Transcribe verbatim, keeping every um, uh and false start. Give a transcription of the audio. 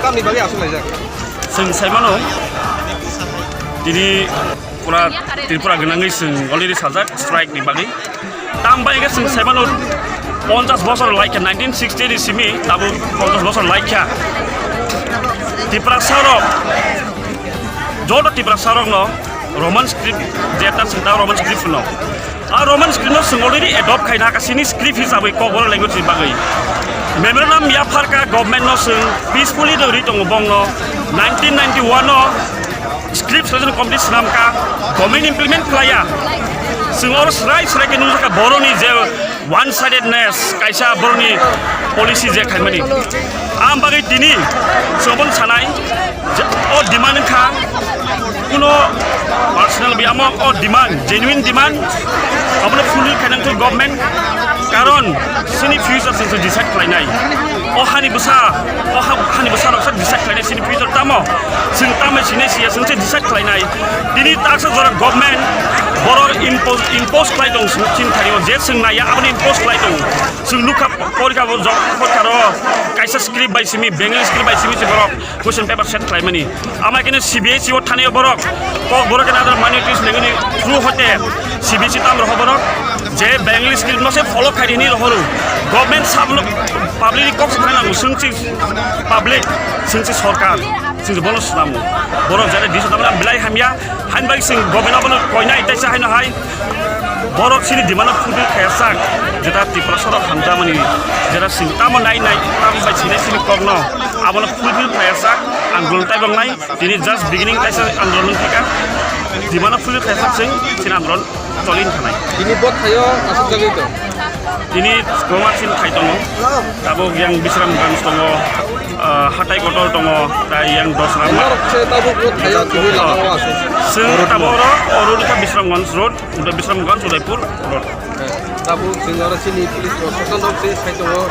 Tamni bagwi aswk laijak. Chwng sai mano, tini pura Tripura gwnangwi chwng already sajak strike ni bagwi. Tam bai khe chwng sai mano, ponchash bosor laikha, nineteen sixty ni simi tabuk ponchash bosor laikha. Tiprasa rok, joto Tiprasa rok no Roman script, jeta chwng ta Roman script no. A Roman script no chwng already adopt khaina kha chini script hisabwi Kokborok language ni bagwi. Memorandum yapharkha government no chwng peacefully rwi tongo bongno nineteen ninety-one no script selection committee swnamkha, government implement khlaiya. Chwng oro srai srai khe nukjakha boroni je one sidedness kaisa boroni policy je khaimani. Am bagwi tini chwng bono sanai je o demand wngkha kuno personal bi amo o demand, genuine demand, abono fulfill khainang thung government, karon chini future chwng se decide khlainai. O hani bwsa, o ha-, hani bwsa rok se decide khlainai chini future tamo, chwng tamo sinai siya chwng se decide khlainai. Tini taksa jora government borok impose, impose khlai tong chini thani o je chwng naiya abono impose khlai tong. Chwng nukha porikha bo jok porikha ro kaisa script bai simi, Bengali script bai simi se borok question paper set khlaimani. Ama kene C B S E o thani borok, Kokborok kene other minorities nengini through hote C B S E tam roho borok, je Bengali script no se follow khairi ni rohoru. Government sabno public ni kok se thani nango, chwng si public, chwng si sorkar, chwng si bono swnamo. Borok jare diso tamna belai hamya, hain bai chwng government abono koinai tei sa haino hai. Borok chini demand no fulfill khaya sak, jeta Tiprasa rok hamjamani, jeta chwng tamo nai nai, tamo bai sinai chini kokno, abono fulfill khaya sak, andolon tai bang nai, tini just beginning kaisa andolon thika, demand no fulfill khaya sak chwng chini andolon cholin thanai. Tini bo thaio aswk jagwi tong. Tini kwbangma chini khai tongo, tabuk yang Bisramganj tongo, ah, Hatai Kotor tongo, tai yang Dosra ma. Norok se tabuk bo thaio tini lama o aswk. Chwng tabuk oro, oro wngkha Bisramganj road. Uda-, Bisramganj, Udaipur road. Tabuk chwng oro chini police proshashan rok se sai tongo,